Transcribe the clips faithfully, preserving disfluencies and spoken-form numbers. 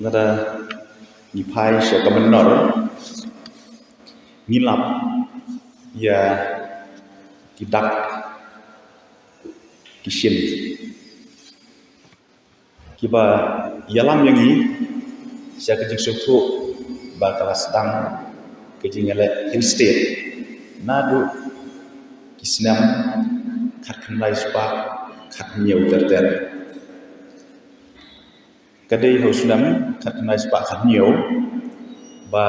Lada ngi phai sha ka mynnor, ngi lap ïa ki dak ki shin kiba ïalam ïa ngi sha ka jingsngewthuh ba ka la sdang ka jingïaleh Hill State naduh ki snem khatkhyndai spah khathynñiew ter ter. Ka dei ha u snem khatkhyndai spah khathynñiew ba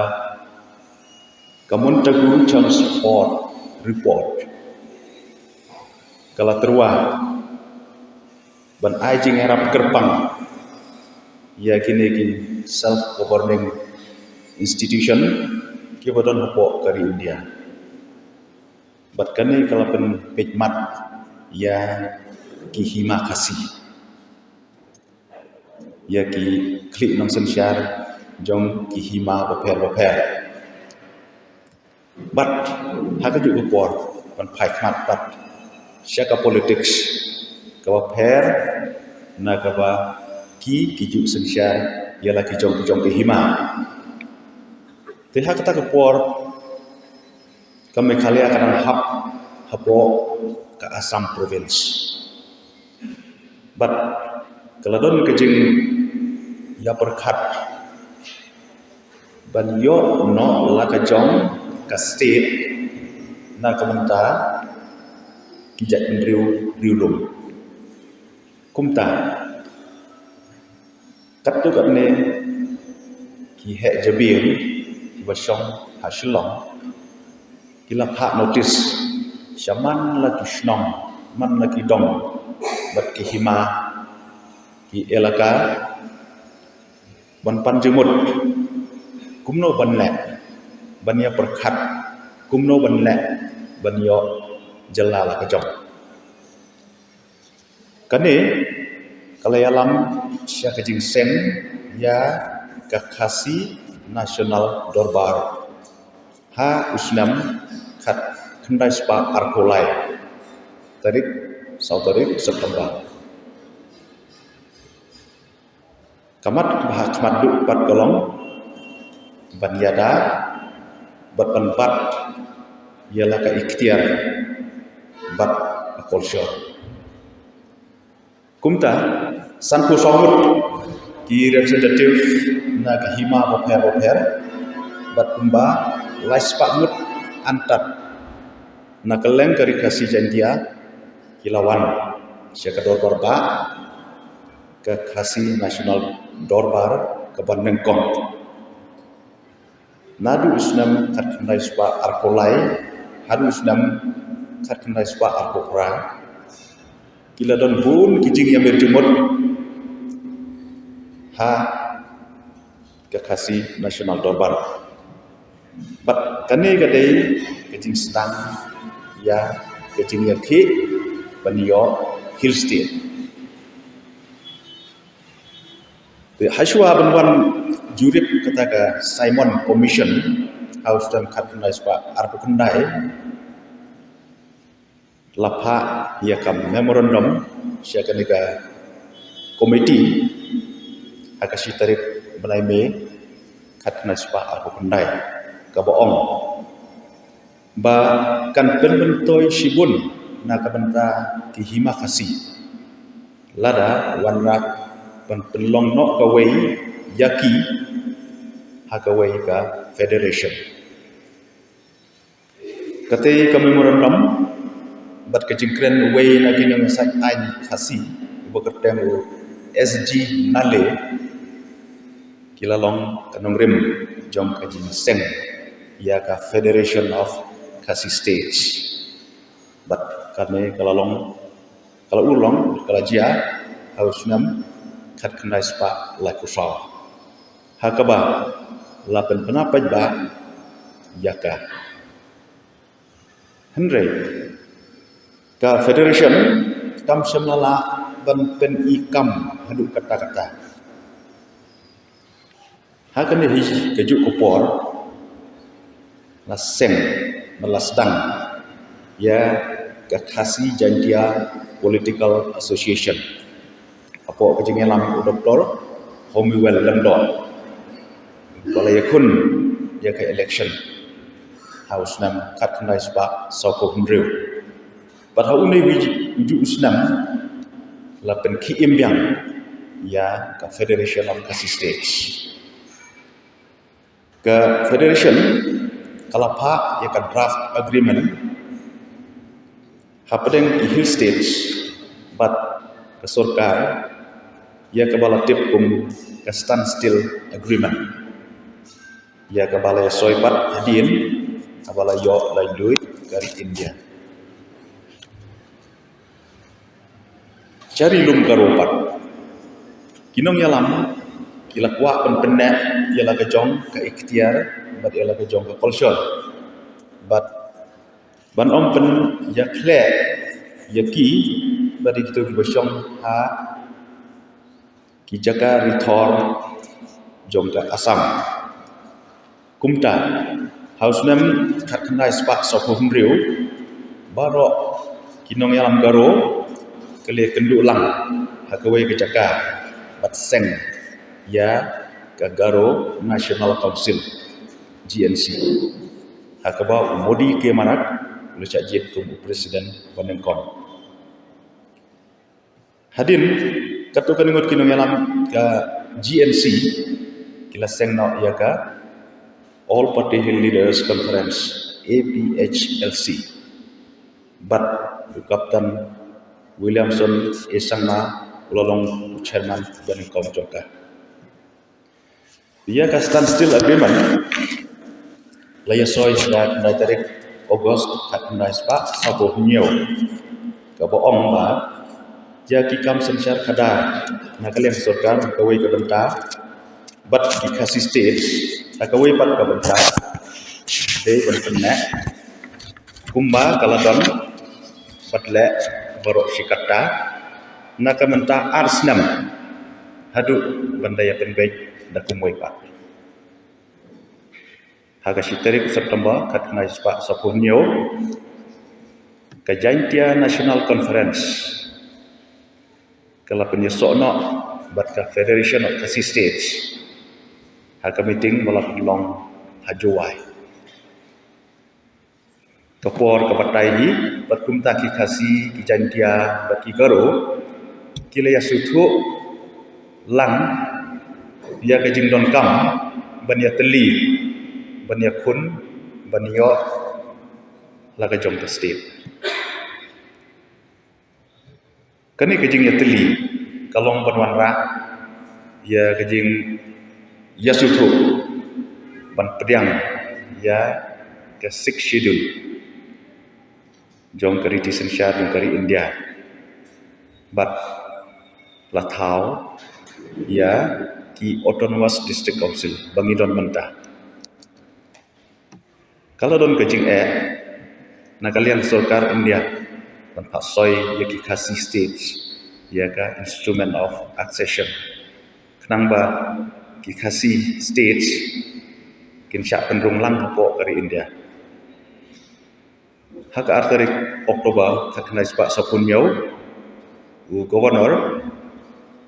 ka Montagu Chelmsford Report ka la tyrwa ban ai jingïarap kyrpang ïa kine ki self governing institution kiba don hapoh ka ri India. Bad kane ka la pynpeit mat ïa ki hima Khasi, ïa ki khlieh nongsynshar jong ki hima bapher bapher. Bad ha kajuh ka por ban phai khmat pat sha ka politics kaba pher na kaba ki ki ju synshar ïa la ki jong ki jong ki hima. Te ha kata ka por ka Meghalaya ka dang hap hapoh ka Assam Province. Bad ka la don ka jingïapyrkhat ban ïoh noh la ka jong ka state na ka bynta ki jaitbynriew riewlum. Kumta katto katne ki heh jabieng kiba shong ha Shillong ki la phah notice sha man la ki shnong, man la ki dong bad ki hima, ki elaka ban pan jingmut kumno ban leh ban ïapyrkhat, kumno ban leh ban ïoh jylla la ka jong. Kane ka la ïalam sha ka jingseng ïa ka Khasi National Dorbar ha u snem khatkhyndai spah arphew lai, tarik, saw tarik September. Ka mat kaba ha khmat duh pat ka long ban ïada bad ban bat ïa la ka iktiar bad ka culture. Kumta sanphew saw ngut ki representative na ki hima bapher bapher bad kumba lai spah ngut antad na kylleng ka Ri Khasi Jaintia ki la wan sha ka dorbar bah ka Khasi National Dorbar kaba nyngkong. Naduh u snem khatkhyndai spah arphew lai haduh u snem khatkhyndai spah arphew phra ki la don bun ki jingïamir jingmut ha ka Khasi National Dorbar. Bad kane ka dei ka jingsdang ïa ka jingïakhih ban ïoh Hill State. Te hashwa ban wan jurip kata ka Simon Commission ha u snem khatkhyndai spah arphew khyndai la phah ïa ka memorandum sha kane ka komiti ha ka shi tarik bnai May khatkhyndai spah arphew khyndai, kaba ong ba kan pynmyntoi shibun na ka bynta ki hima Khasi lada wanrah ban pynlong noh kawei ïa ki ha kawei ka federation. Katei ka memorandum bad ka jingkren uwei na ki nongïasaid aiñ Khasi uba kyrteng u S G Nale ki la long ka nongrim jong ka jingseng ïa ka Federation of Khasi States. Bad kane ka la long, ka la urlong, ka la jia ha u snem khatkhyndai spah laiphew saw, ha kaba la pynbna paidbah ïa ka. Hynrei ka federation kam shym la lah ban pyni kam haduh katta katta. Ha kane hi kajuh ka por la seng bad la sdang ïa ka Khasi Jaintia Political Association hapoh ka jingïalam u Doktor Homiwell Lyngdoh. ba la ïakhun ïa ka election ha u snem khatkhyndai spah sawphew hynriew. Bad ha une u juh u snem la pynkhie im biang ïa ka Federation of Khasi States. Ka Federation ka la phah ïa ka draft agreement hapdeng ki Hill States bad ka sorkar, ïa kaba la tip kum ka Standstill Agreement, ïa kaba la ïasoi pat hadien kaba la ïoh laitluid ka ri India. Sha ri lum Garo pat, ki nongïalam ki la kwah ban pynneh ïa la ka jong ka iktiar bad ïa la ka jong ka culture, bad ban ym pynïakhleh ïa ki bad ïa kito kiba shong ha ki jaka rithor jong ka Assam. Kumta ha u snem khatkhyndai spah sawphew hynriew, baroh ki nongïalam Garo ki la ïakynduh lang ha kawei ka jaka bad seng ïa ka Garo National Council, G N C, ha kaba u Modi K Marak u la shah jied kum u president ba nyngkong. Hadien katto katne ngut ki nongïalam ka G N C ki la seng noh ïa ka All Party Hill Leaders Conference, A P H L C, bad u Captain Williamson A Sangma u la long u chairman ba nyngkong jong ka. Ïa ka Standstill Agreement la ïasoi ha ka khyndai tarik August khatkhyndai spah sawphew hynñiew, kaba ong ba ïa ki kam synshar khadar na ka liang sorkar ha kawei ka bynta bad ki Khasi States ha kawei pat ka bynta dei ban pynneh kumba ka la don bad leh baroh shi katta na ka bynta ar snem haduh ban da ïa pynbeit da kumwei pat. Ha ka shi tarik September khatkhyndai spah sawphew hynñiew, ka Jaintia National Conference ka la pynïasoh noh bad ka Federation of Khasi States ha ka meeting ba la pynlong ha Jowai. Ka por ka batai hi bad kumta ki Khasi, ki Jaintia bad ki Garo ki la ïasngewthuh lang ïa ka jingdonkam ban ïatylli, ban ïakhun, ban ïoh la ka jong ka state. Kane ka jingïatylli ka long ban wanrah ïa ka jingïasngewthuh ban pdiang ïa ka Sixth Schedule jong ka riti synshar jong ka ri India bad la thaw ïa ki Autonomous District Council ba ngi don mynta. Ka la don ka jingeh na ka liang sorkar India ban phah soi ïa ki Khasi States ïa ka Instrument of Accession, khnang ba ki Khasi States kin shah pynrung lang hapoh ka ri India. Ha ka ar tarik October khatkhyndai spah sawphew hynñiew, u Governor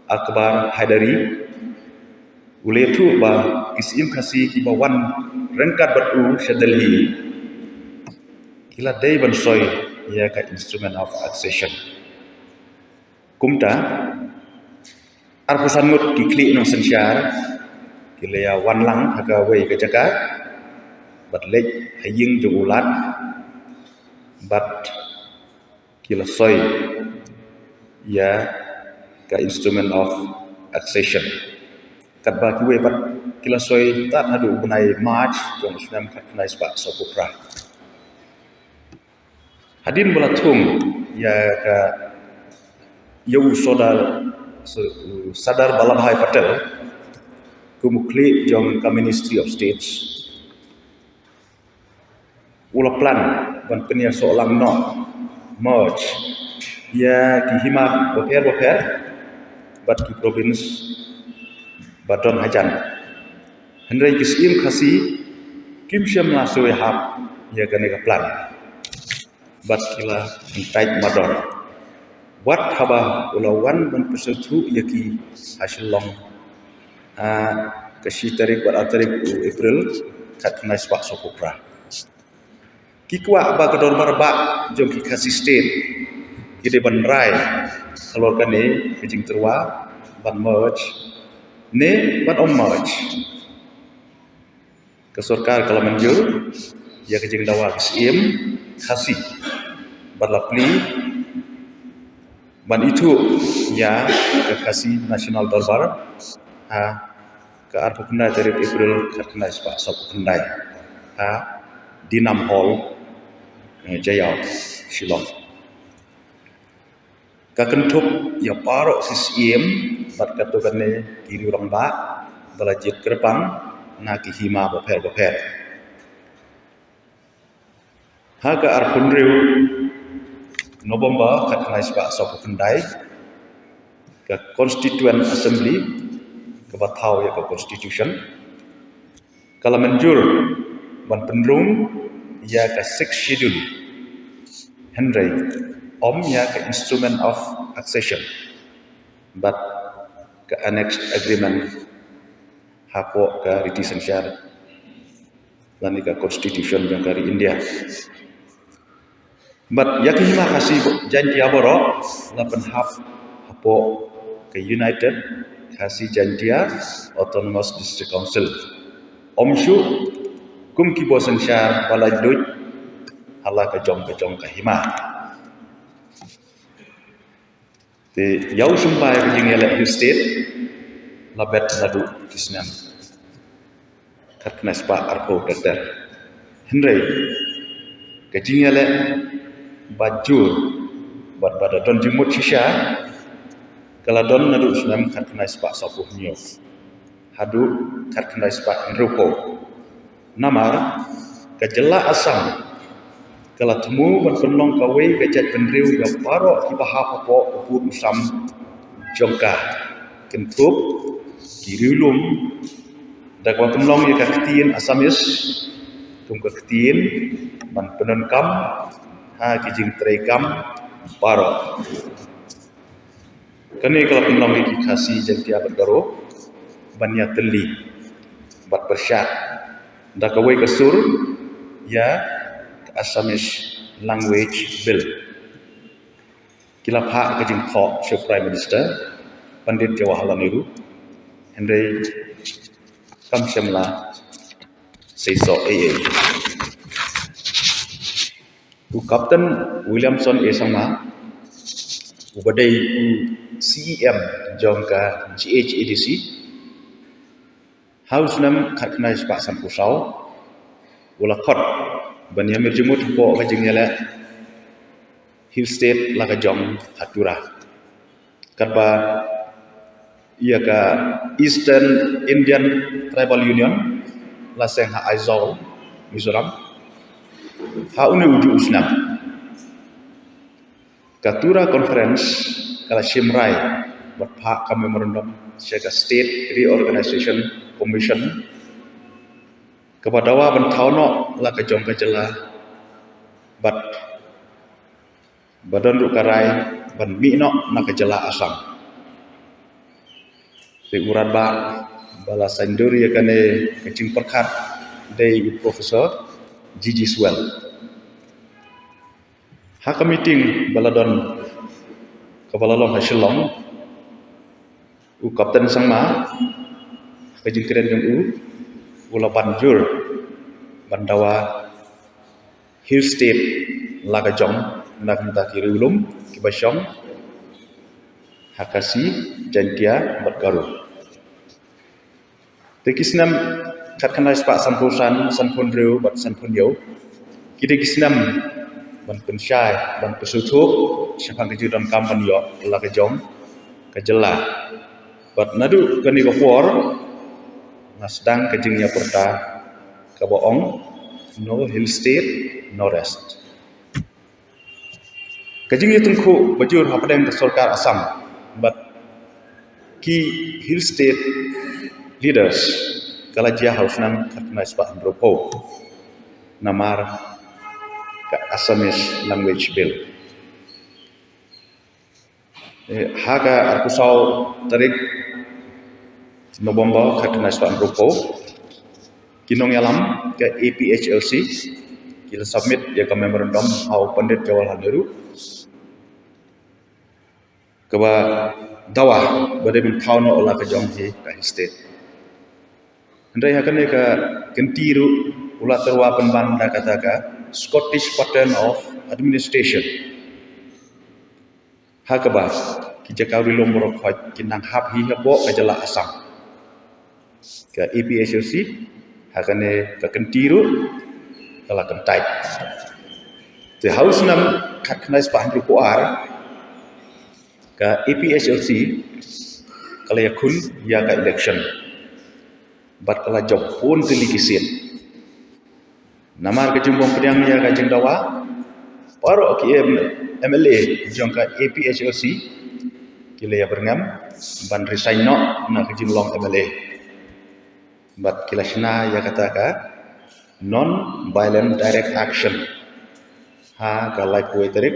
Akbar Hydari u la ïathuh ba ki Syiem Khasi kiba wan ryngkat bad u sha Delhi ki la dei ban soi ïa ka Instrument of Accession. Kumta arphew san ngut ki khlieh nongsynshar ki la ïa wan lang ha kawei ka jaka bad leit ha ïing jong u Lat bad ki la soi ïa ka Instrument of Accession. Katba kiwei pat ki la soi tad haduh u bnai March jong u snem khatkhyndai spah sawphew phra. Hadien ba la thung ïa ka, ïa u Sardar, u Sardar Vallabhbhai Patel kum u khlieh jong ka Ministry of State, u la plan ban pynïasoh lang noh, merge ïa ki hima bapher bapher bad ki province ba don hajan. Hynrei ki Syiem Khasi kim shym la sngewhap ïa kane ka plan bad ki la kyntait mardor. Wat haba u la wan ban pynsngewthuh ïa ki ha Shillong, ah, ka shi tarik bad ar tarik u April khatkhyndai spah sawphew phra. Ki kwah ba ka dorbar bah jong ki Khasi State ki dei ban rai halor kane ka jingtyrwa ban merge ne ban ym merge. Ka sorkar ka la mynjur ïa ka jingdawa ka Syiem Khasi bad la plie ban ithuh ïa ka Khasi National Dorbar ha ka arphew khyndai tarik April khatkhyndai spah sawphew khyndai ha Dinam Hall, eh, Jaiaw, Shillong. Ka kynthup ïa baroh ki syiem bad katto katne ki riew rangbah ba la jied kyrpang na ki hima bapher bapher. Ha ka arphew hynriew November khatkhyndai spah sawphew khyndai, ka Constituent Assembly kaba thaw ïa ka Constitution ka la mynjur ban pynrung ïa ka Sixth Schedule, hynrei ym ïa ka Instrument of Accession bad ka Annexed Agreement hapoh ka riti synshar lane ka Constitution jong ka ri India. Bad ïa ki hima Khasi Jaintia baroh la pynhap hapoh ka United Khasi Jaintia Autonomous District Council, ym shuh kum ki bor synshar ba laitluid ha la ka jong ka jong ka hima. Te ïa u symbai ka jingïaleh Hill State la bet naduh ki snem khatkhyndai spah arphew ter ter. Hynrei ka jingïaleh ba jur bad ba da don jingmut shisha ka la don naduh snem khatkhyndai spah sawphew hynñiew haduh khatkhyndai spah hynriewphew. Namar ka jylla Assam ka la thmu ban pynlong kawei ka jaitbynriew ïa baroh kiba hap hapoh u pud u sam jong ka, kynthup ki riewlum, da kaba pynlong ïa ka ktien Assamese kum ka ktien ban pyndonkam ha ki jingtreikam baroh. Kane ka la pynlong ïa ki Khasi Jaintia bad Garo ban ïa tylli bad pyrshah da kawei ka sur ïa ka Assamese Language Bill. Ki la phah ka jingthoh sha u Prime Minister Pandit Jawaharlal Nehru, hynrei kam shym la seisoh ei ei. U Captain Williamson A Sangma, uba dei u C E M jong ka G H A D C, ha u snem khatkhyndai spah sanphew saw u la khot ban ïamir jingmut hapoh ka jingïaleh Hill State la ka jong ha Tura. Katba ïa ka Eastern Indian Tribal Union la seng ha Aizawl, Mizoram, ha une u juh u snem. Ka Tura Conference ka la shim rai bad phah ka memorandum sha ka State Reorganization Commission kaba dawa ban thaw noh la ka jong ka jylla bad ba don ruh ka rai ban mih noh na ka jylla Assam. Te u rangbah ba la saiñdur ïa kane ka jingpyrkhat dei u Professor G G Swell. Ha ka meeting ba la don kaba la long ha Shillong, u Captain Sangma, ha ka jingkren jong u, u la ban jur ban dawa Hill State la ka jong na ka bynta ki riewlum kiba shong ha Khasi, Jaintia bad Garo. Te ki snem khatkhyndai spah sanphew san, sanphew hynriew bad sanphew hynñiew ki dei ki snem ban pynshai, ban pynsngewthuh shaphang ka jingdonkam ban ïoh la ka jong ka jylla. Bad naduh kane ka por nga sdang ka jingïapyrta kaba ong, "No Hill State, no rest." Ka jingïatyngkhuh ba jur hapdeng ka sorkar Assam bad ki Hill State leaders ka la jia ha u snem khatkhyndai spah hynriewphew namar ka Assamese Language Bill. Eh, ha ka arphew saw tarik November khatkhyndai spah hynriewphew, ki nongïalam ka A P H L C ki la submit ïa ka memorandum ha u Pandit Jawaharlal Nehru, kaba dawa ba dei ban thaw noh la ka jong hi ka Hill State. Hynrei ha kane ka kynti ruh u la tyrwa pynban da kata ka Scottish Pattern of Administration, ha kaba ki jaka ri lum baroh khoit ki nang hap hi hapoh ka jylla Assam. Ka A P H L C ha kane ka kynti ruh ka la kyntait. Te ha u snem khatkhyndai spah hynriewphew ar, ka A P H L C ka la ïakhun ïa ka election bad ka la jop bun tylli ki seat. Namar ka jingbym pdiang ïa ka jingdawa, baroh ki M L A jong ka A P H L C ki la ïa byrngem ban resign noh na ka jinglong M L A bad ki la shna ïa kata ka non violent direct action ha ka laiphew tarik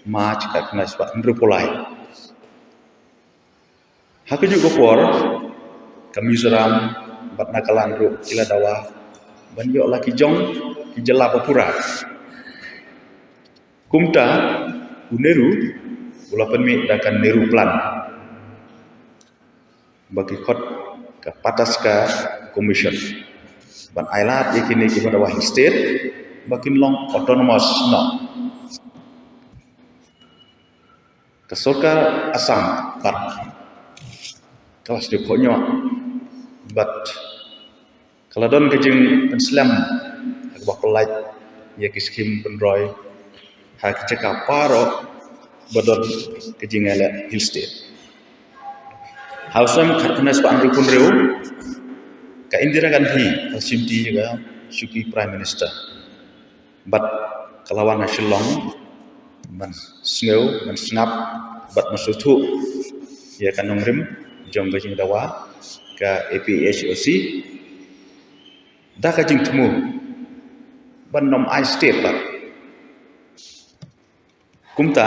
March khatkhyndai spah hynriewphew lai. Ha kajuh ka por ka Mizoram bad Nagaland ruh ki la dawa ban ïoh la ki jong ki jylla ba pura. Kumta u Nehru u la pynmih da ka Nehru Plan ba ki khot ka Pataskar Commission ban ailad ïa kine kiba dawa Hill State ba kin long autonomous noh. Ka sorkar Assam pat ka la sdang kohnyo bad ka la don ka jingpynslem ha kaba pynlait ïa ki skim pynroi ha ki jaka baroh ba don ka jingïaleh Hill State. Ha u snem khatkhyndai spah hynriewphew hynriew ka Indira Gandhi ka shim ti ïa ka shuki Prime Minister bad ka la wan ha Shillong ban sngew ban sngap bad ban sngewthuh ïa ka nongrim jong ka jingdawa ka A P H L C da ka jingthmu ban ym ai state pat. Kumta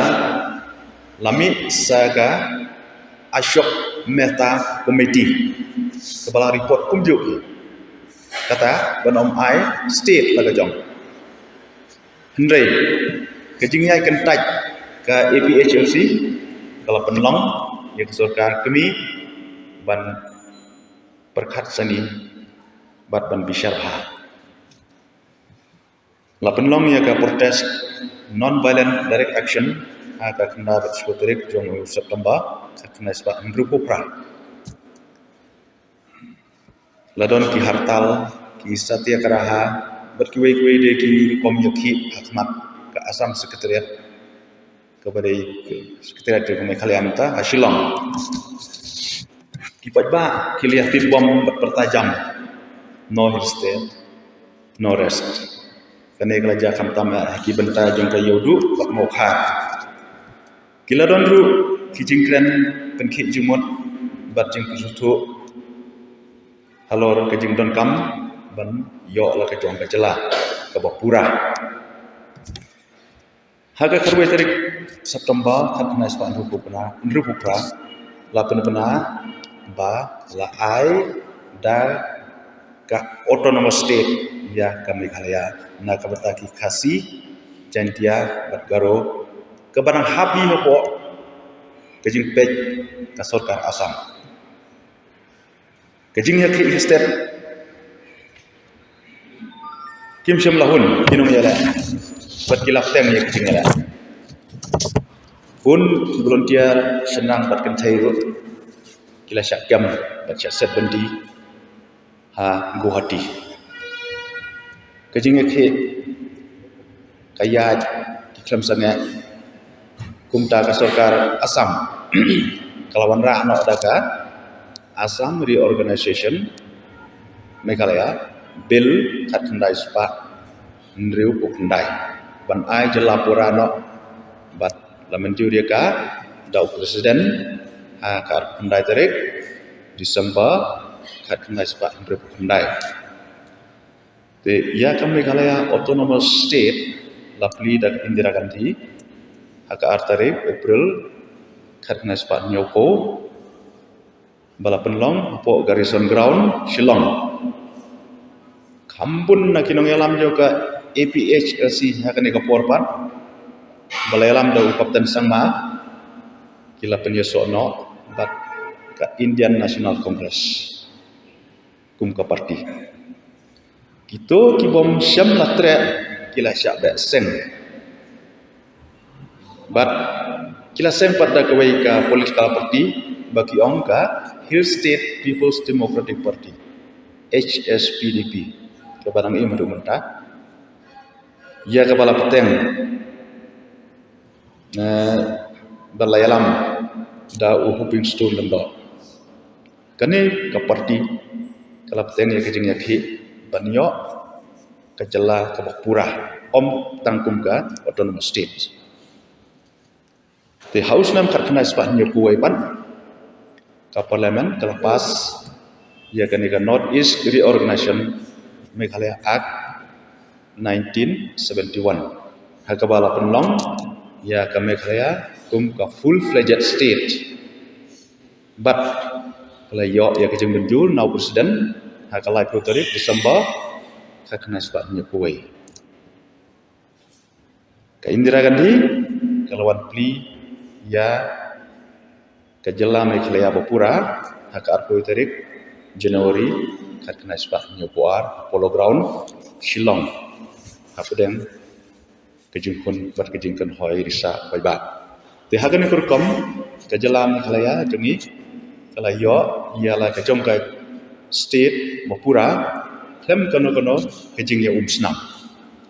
la mih sa ka Ashok Mehta Committee kaba la report kumjuh kata ban ym ai state la ka jong. Hynrei ka jingïai kyntait ka A P H L C ka la pynlong ïa ka sorkar kmie ban pyrkhat sani bad ban bishar bha. La pynlong ïa ka protest non violent direct action ha ka khyndai bad shiphew tarik jong u September khatkhyndai spah hynriewphew phra. La don ki hartal, ki satyagraha bad kiwei kiwei de ki rukom ïakhih ha khmat ka Assam Secretariat kaba dei Secretariat jong ka Meghalaya mynta ha Shillong. Ki paidbah ki la ïa tip bom bad pyrta jam, "No Hill State, no rest." Kane ka la jia khamtam ha ki bynta jong ka Ïewduh bad Mawkhar. Ki la don ruh ki jingkren pynkhih jingmut bad jingpynsngewthuh halor ka jingdonkam ban ïoh la ka jong ka jylla kaba pura. Ha ka khatwei tarik September khatkhyndai spah hynriewphew phra, hynriewphew phra, la pynbna ba la ai da ka Autonomous State ïa ka Meghalaya na ka bynta ki Khasi, Jaintia bad Garo kaba nang hap hi hapoh ka jingpeit ka sorkar Assam. Ka jingïakhih Hill State kim shym la hun ki nongïaleh bad ki la pteng ïa ka jingïaleh. Bun ki volunteer Shnang bad Kynthei ruh ki la shah kem bad shah set byndi ha Guwahati. Ka jingïakhih ka ïaid ki khlem sangeh. Kumta ka sorkar Assam ka la wanrah noh da ka Assam Reorganization Meghalaya Bill khatkhyndai spah hynriewphew khyndai ban ai jylla pura noh bad la mynjur ïa ka da u President ha ka arphew khyndai tarik December khatkhyndai spah hynriewphew khyndai. Te ïa ka Meghalaya Autonomous State la plie da ka Indira Gandhi ha ka ar tarik April khatkhyndai spah hynñiewphew. ba la pynlong hapoh Garrison Ground, Shillong. Kham bun na ki nongïalam jong ka A P H L C ha kane ka por pat ba la ïalam da u Captain Sangma, ki la pynïasoh noh bad ka Indian National Congress kum ka party. Kito ki bym shym la treh ki la shah beh seng. Bad ki la seng pat da kawei ka political party ba ki ong ka Hill State People's Democratic Party, H S P D P, kaba nang im haduh mynta. Ïa kaba la bteng, eh, ba la ïalam da u Hoping Stone Lyngdoh. Kane ka party ka la bteng ïa ka jingïakhih ban ïoh ka jylla kaba pura, ym tang kum ka autonomous state. Te ha u snem khatkhyndai spah hynñiewphew wei pat ka Parliament ka la pass ïa kane ka North East Reorganization Meghalaya Act nineteen seventy-one, ha kaba la pynlong ïa ka Meghalaya kum ka full-fledged state. Bad ka la ïoh ïa ka jingmynjur na u President ha ka laiphew tarik December khatkhyndai spah hynñiewphew wei. Ka Indira Gandhi ka la wan plie ïa ka jylla Meghalaya bapura ha ka arphew tarik January khatkhyndai spah hynñiewphew ar, Polo Ground, Shillong, hapdeng ka jingkhun bad ka jingkynhoi risa paidbah. Te ha kane ka rukom ka jylla Meghalaya jong ngi ka la ïoh ïa la ka jong ka state bapura khlem kano kano ka jingïaumsnam.